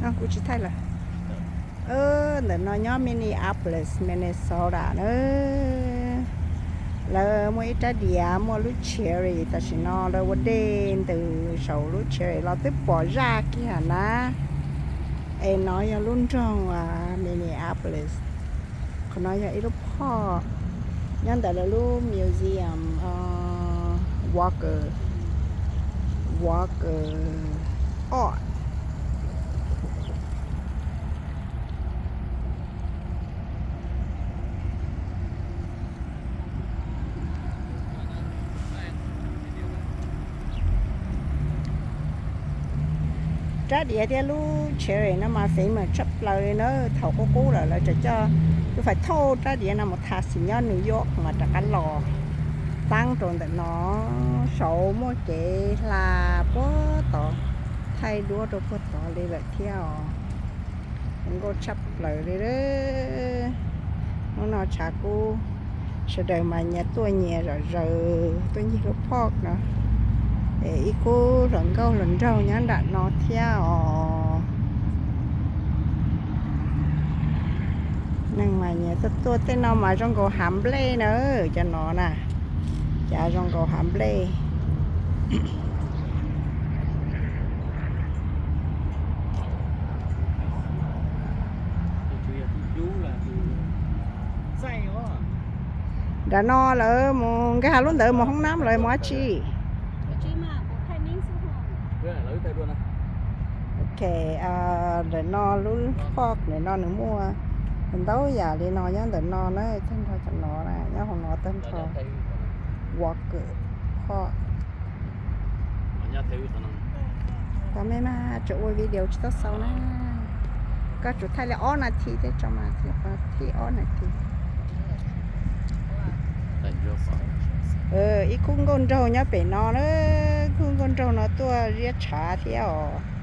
Kuv tsis thaij lawm. Ntawm no nyob Minneapolis, Minnesota na. Lawv muaj ib rab diav muaj lub cherry, tam sim no lawv ua dej ntws saum lub cherry los twb pom zaj kiag na. Es no yog lub nroog Minneapolis. Qhov no yog ib lub park nyob ntawm lawv lub museum, Walker, Walker Park. Rab diav thiab lub cherry no mas famous tshaj plaws li na. Thaum qub qub lawm lawv tseem coj, lawv fais thauj rab diav no mus tha xis nyob New York mas rov qab los tab rau ntawm no. Saud muaj kev hla puag tod, thaij duab rau puag tod li lawm thiab os. Zoo nkauj tshaj plaws li. Hnub no tshav kub, sawv daws mas nyias tuaj nyias zom zaws tuaj ncig lub park no. Es ib khub hluas nkauj hluas nraug nyob nram no thiab os. Neeg mas nyias tuaj tuaj, tej no mas zoo nkaus hav nplej na, cov no na, cav zoo nkaus hav nplej. Nram no lawv mus nkag lub ntawd mus hoob nab lawv mus dab tsi? Ok, ntawm no lub park ntawm no nws muaj ntau yam li no nyob ntawm no na, tag nrho cov no na, nyob hauv no tag nrho. Walker Park. Tau me mas tseem ua video tsis tau xaus na. Koj tsuas thaij li ob nas this thiab tso mas, thib ob nas this. Ib khub nkauj nraug nyob pem no na, khub nkauj nraug no tuaj ziab tshav thiab os.